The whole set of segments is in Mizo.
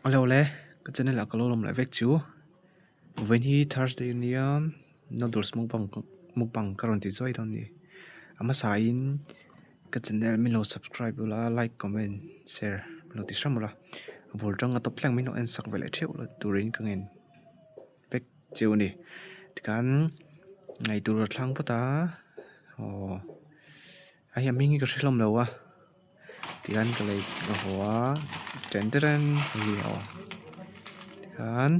Awle awle ka channel ah ka lo lawm leh vek chu vawiin hi Thursday a nia noodles mukbang mukbang ka rawn ti zuai dawn a ni a hmasa in ka channel min lo subscribe ula like comment share min lo ti hram ula a bul tang a tawp thleng min lo en sak ve leh theuh turin ka ngen vek chu a ni tikhan ngaihtur a thlang phawt a aw a hei a hming hi ka hre hlawm lo a. Tihian ka lei ka haw a ten teren hei hi aw tikhan.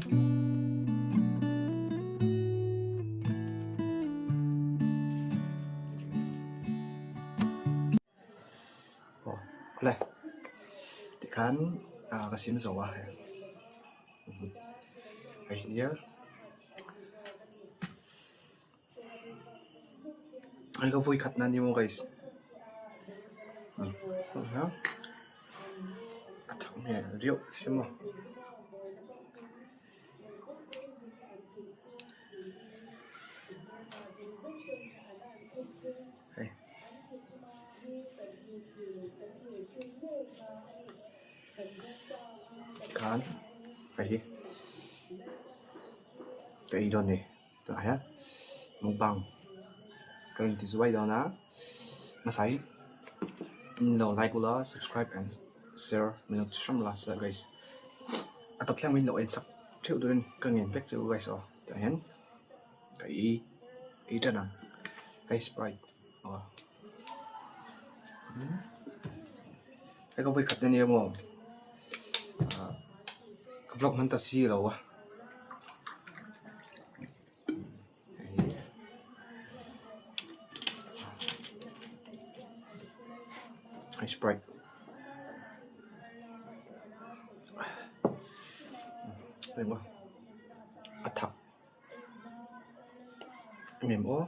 Aw awle tikhan ah ka siam zo a hei hei nia. Hei ka vawi khat na ni maw guys a thak hmel riauh si maw. Hei khan hei hi ka ei dawn a ni. Tah hian mukbang ka rawn ti zuai dawn a hmasa hi min lo like ula subscribe and share min lo ti hram la se guys a tawp hian min lo en sak theuh turin ka ngen vek che u guys aw tah hian ka ei ei tan ang hei sprite aw hei ka vawi khat na nia maw ah ka vlog hman ta si lo a. Sprite engmaw a thak em aw.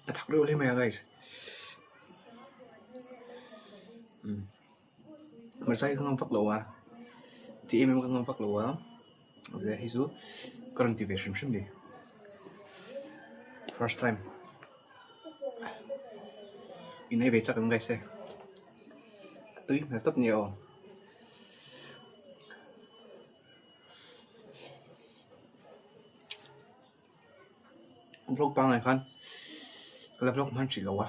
A thak reuh hle mai a guys umm hmarcha hi ka ngam vak lo a ti em em ka ngam vak lo a. Hei chu ka rawn ti ve hrim hrim ni first time in ei ve chak ang guys e a tui hmel tawp nia aw. Vlog pangngai khan ka la vlog hman hrih lo a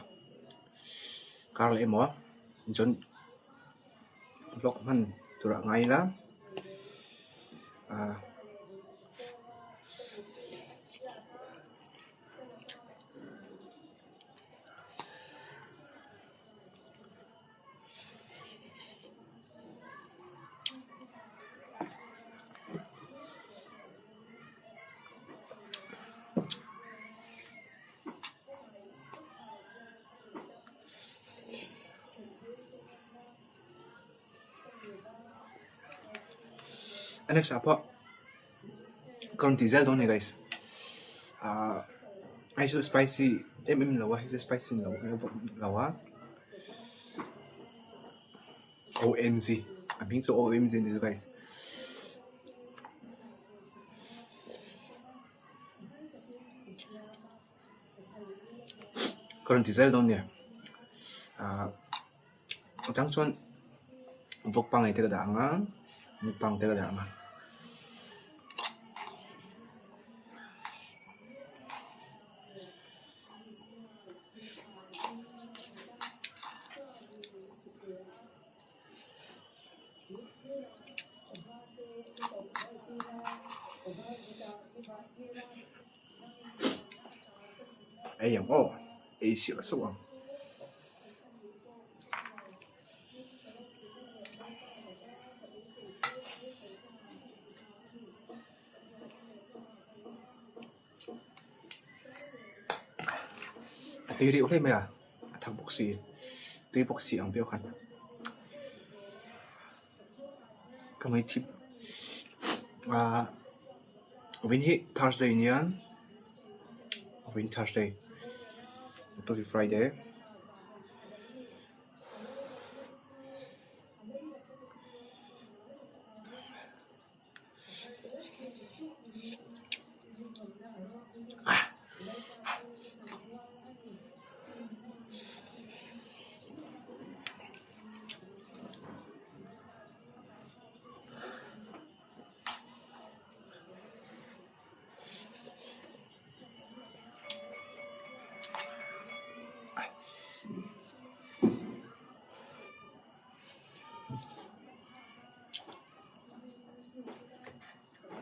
kar leh emaw chuan vlog hman tur ah ngai ila ahh. A next ah pawh ka rawn ti zel dawn a ni guys ahh hei chu spicy em em lo a hei chu spicy ni lo a O_M_G a hming chu O_M_G a ni chu guys. Ka rawn ti zel dawn nia ahh a chang chuan vawk pangngai te ka dah ang a mukbang te ka dah ang a. Ei ang aw ei siah suh ang. A tui reuh hle mai a a thak bawk si tui bawk si ang viau khan ka mai thip ah vawin hi Thursday nia. Vawiin Thursday naktuk hi Friday.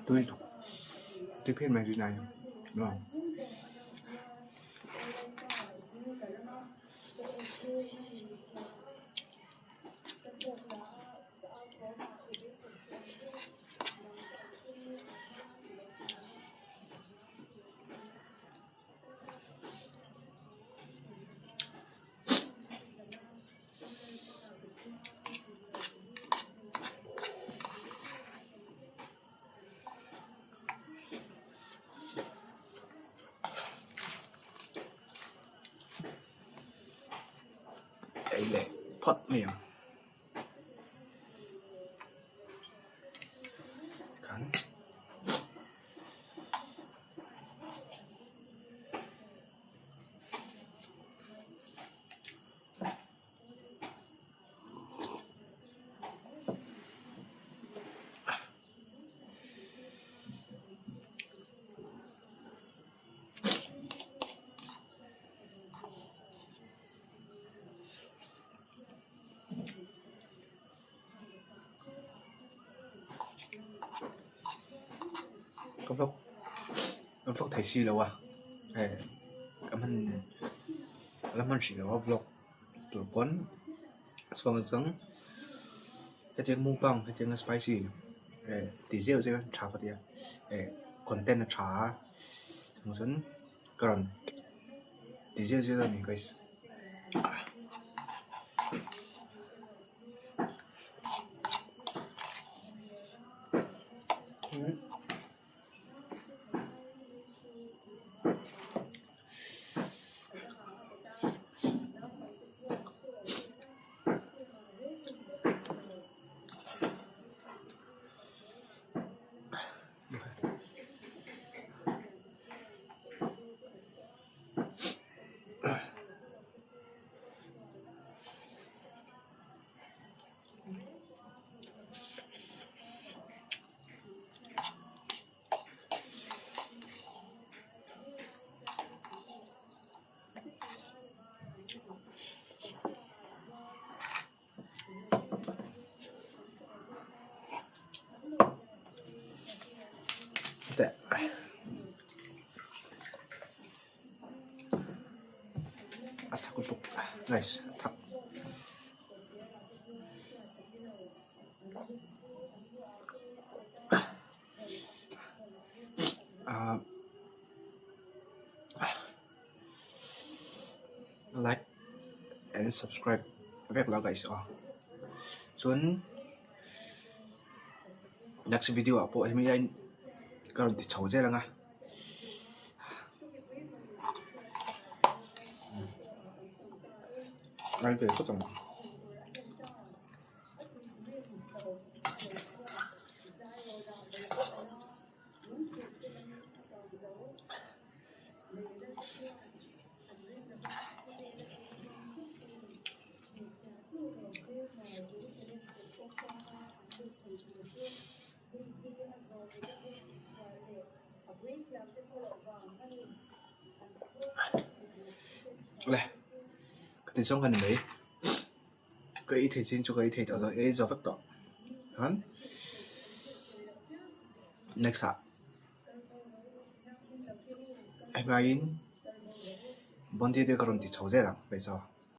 Tui tui phian mai rin ai nuam. Ei leh phawt mai ang. Khan. Ka vlog ka vlog thei si lo a hei ka hman ka la hman hrih lo a vlog tur pawn chuan chuan hetiang mukbang hetiang spicy eh ti zeuh zeuh a tha ka ti a eh content a tha a chuan ka rawn ti zeuh zeuh a ni guys. Teh a thak lutuk guys a thak. Ah like and subscribe vek la guys aw chuan next video ah pawh hemi hian ka rawn ti chho zel ang a. Ngai ve phawt ang. Le ka ti zawng a ni mai ka ei thei chin chu ka ei thei tawh zawk ei zawk vek tawh chuan next ah hei hmaiin bondi te ka rawn ti chho zel ang hei chu.